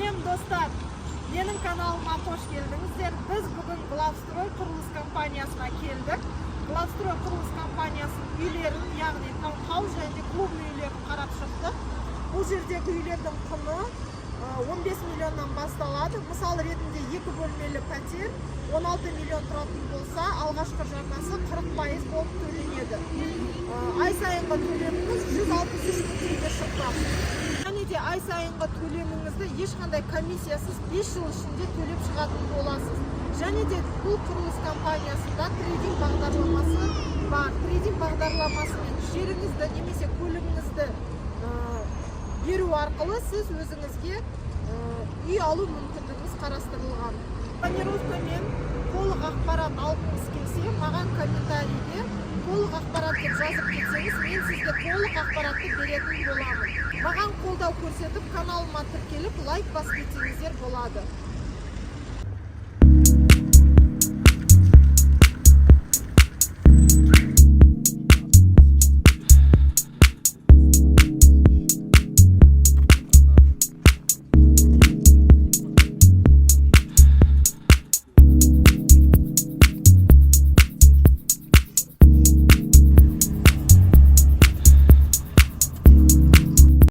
Сәлем, достар! Менің каналыма қош келдіңіздер. Біз бүгін Главстрой құрылыс компаниясына келдік. Главстрой құрылыс компаниясының үйлерін, яғни таунхаус және де клубный үйлерін қарап шықтық. Бұл жердегі үйлердің құны 15 миллионнан басталады. Мысал ретінде, екі бөлмелі пәтер 16 миллион тұратын болса, алғашқы жарнасы 40% болып төленеді. Ай сайынғы төлеміңіз 163 мың теңге шықпақ. Және де ай сайынғы төлеміңізді ешқандай комиссиясыз 5 жыл ішінде төлеп шығатын боласыз. Және де бұл құрылыс компаниясында трейдинг бағдарламасы бар. Трейдинг бағдарламасымен жеріңізді немесе көлігіңізді беру арқылы сіз өзіңізге үй алу мүмкіндігіңіз қарастырылған. Планировкамен толық ақпарат алғыңыз келсе, маған комментарийге «толық ақпарат» деп жазып кетсеңіз, мен сізге толық ақпаратты беретін боламын. Маған қолдау көрсетіп, каналыма тіркеліп, лайк басып кетсеңіздер болады.